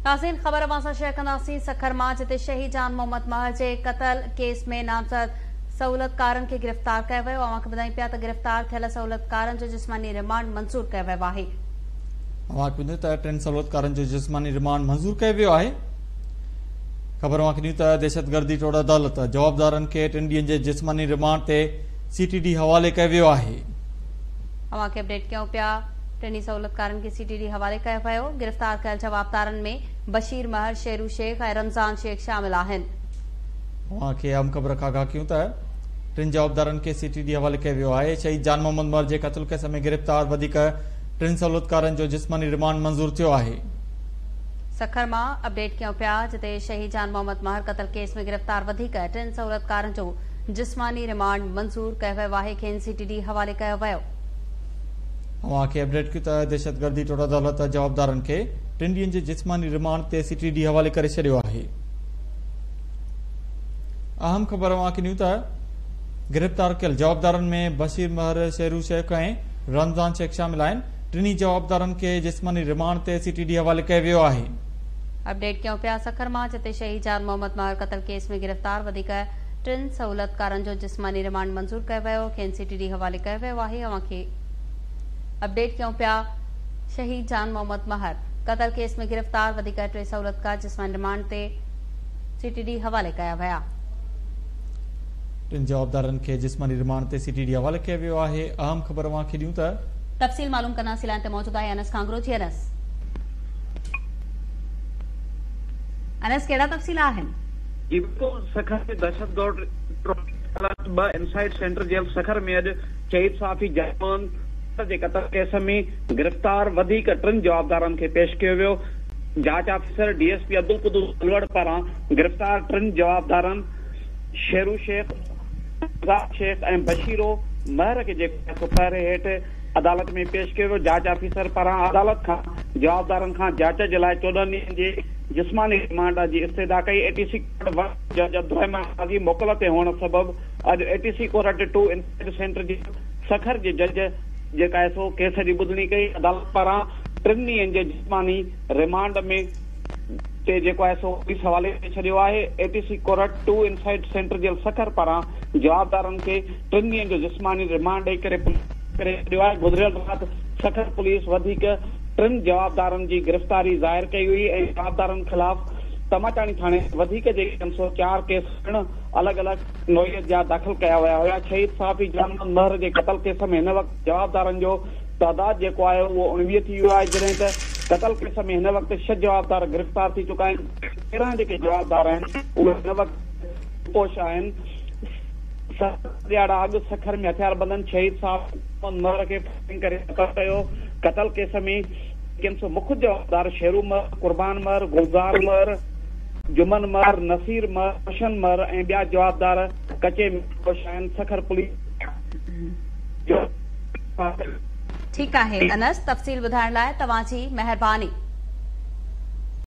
ناظرين خبر اوهان سان شيئر ڪنداسين سکر مان جتي شهيد جان محمد مهر جي قتل ڪيس ۾ نامزد سهولتڪارن کي گرفتار ڪيو ويو اوهان کي ٻڌايون پيا ته گرفتار ٿيل سهولتڪارن جو جسماني رمانڊ منظور ڪيو ويو آهي. اوهان کي ٻڌايون ته ٽن سهولتڪارن جو جسماني رمانڊ منظور ڪيو ويو آهي. خبر اوهان کي ڏيون ته دهشتگردي ٽوڙ عدالت جوابدارن کي ٽن ڏينهن جي جسماني رمانڊ تي سي ٽي ڊي حوالي ڪيو ويو آهي. اوهان کي اپڊيٽ ڪيون پيا ٽنهي سهولتڪارن کي سي ٽي ڊي حوالي ڪيو ويو، گرفتار ڪيل جوابدارن ۾ بشير مهر، شيرو شيخ ۽ رمضان شيخ شامل آهن. اوهان کي اهم خبر کان آگاهه ڪيون ته ٽن جوابدارن کي سي ٽي ڊي حوالي ڪيو ويو آهي، شهيد جان محمد مهر جي قتل ڪيس ۾ گرفتار وڌيڪ ٽن سهولتڪارن جو جسماني رمانڊ منظور ٿيو آهي. سکر مان اپڊيٽ ڪيون پيا جتي شهيد جان محمد مهر قتل ڪيس ۾ گرفتار وڌيڪ ٽن سهولتڪارن جو جسماني رمانڊ منظور ڪيو ويو آهي، کين سي ٽي ڊي حوالي ڪيو ويو. اوهان کي اپڊيٽ ڪيون ته دهشتگردي ٽوڙ عدالت جوابدارن کي ٽن ڏينهن جي جسماني رمانڊ تي سي ٽي ڊي حوالي ڪري ڇڏيو آهي. اهم خبر اوهان کي ڏيون ته گرفتار ڪيل جوابدارن ۾ بشير مهر، شيرو شيخ ۽ رمضان شيخ شامل آهن. ٽنهي جوابدارن کي جسماني رمانڊ تي سي ٽي ڊي حوالي ڪيو ويو آهي. اپڊيٽ ڪيون پيا سکر مان جتي شهيد جان محمد مهر قتل ڪيس ۾ گرفتار وڌيڪ ٽن سهولتڪارن جو جسماني رمانڊ منظور ڪيو ويو کين سي ٽي ڊي حوالي ڪيو ويو آهي اوهان کي اپڊيٽ ڪيون پيا شهيد جان محمد مهر قتل ڪيس ۾ گرفتار وڌيڪ ٽي سهولتڪار جسماني رمانڊ تي سي ٽي ڊي حوالي ڪيا ويا. ٽن جوابدارن کي جسماني رمانڊ تي سي ٽي ڊي حوالي ڪيو ويو آهي اهم خبر اوهان کي ڏيون ته. تفصيل معلوم ڪنداسين لائين تي موجود آهي انس کانگرو جي انس. انس ڪهڙا تفصيل آهن؟ جي بلڪل سکر ۾ دهشتگرد ٽوڙ عدالت ٻه انسائيڊ سينٽر جيل سکر ۾ اڄ شهيد صحافي جان محمد جي قتل ڪيس ۾ گرفتار وڌيڪ ٽن جوابدارن کي پيش ڪيو ويو جاچ officer D S P Abdul Quddus Kalhoro پاران گرفتار ٽن جوابدارن شيرو شيخ، رمضان شيخ ۽ بشيرو مهر کي جيڪو آهي سو پهري هيٺ عدالت ۾ پيش ڪيو ويو جاچ آفيسر پاران عدالت کان جوابدارن کان جاچ جي لاء 14 ڏينهن جي جسماني رمانڊ جي استدعا ڪئي اي ٽي سي ڪورٽ ون جج عبدالرحمان قاضي موڪل تي هئڻ سبب اڄ A T C court two inside centre جي سکر جي جج جيڪا آهي سو ڪيس جي ٻڌڻي ڪئي عدالت پاران ٽن ڏينهن جي جسماني رمانڊ ۾ تي جيڪو آهي سو پوليس حوالي ڪري ڇڏيو آهي A T C court two inside centre jail Sukkur پاران جوابدارن کي ٽن ڏينهن جو جسماني رمانڊ ڏئي ڪري پوليس ڪري ڇڏيو آهي گذريل رات سکر پوليس وڌيڪ ٽن جوابدارن جي گرفتاري ظاهر ڪئي هئي ۽ جوابدارن خلاف تماچاڻي ٿاڻي تي وڌيڪ جيڪي 304 ڪيس پڻ الڳ الڳ نوعيت جا داخل ڪيا ويا هيا. شهيد صحافي جان محمد مهر جي قتل ڪيس ۾ هن وقت جوابدارن جو تعداد جيڪو آهي اهو 19 ٿي ويو آهي جڏهن ته قتل ڪيس ۾ هن وقت ڇهه جوابدار گرفتار ٿي چڪا آهن 13 جيڪي جوابدار آهن اهي هن وقت پوش آهن. ست ڏهاڙا اڳ سکر ۾ هٿياربندن شهيد صحافي جان محمد مهر کي فائرنگ ڪري قتل ڪيو. قتل ڪيس ۾ ڪن سو مک جوابدار شيرو مهر، قربان مهر، گلزار مهر، جمن مهر، نصير مهر، روشن مهر ۽ ٻيا جوابدار ڪچي ۾ پوش آهن. سکر پوليس جو ٺيڪ آهي انس تفصيل ٻڌائڻ لاء توهان جي مهرباني.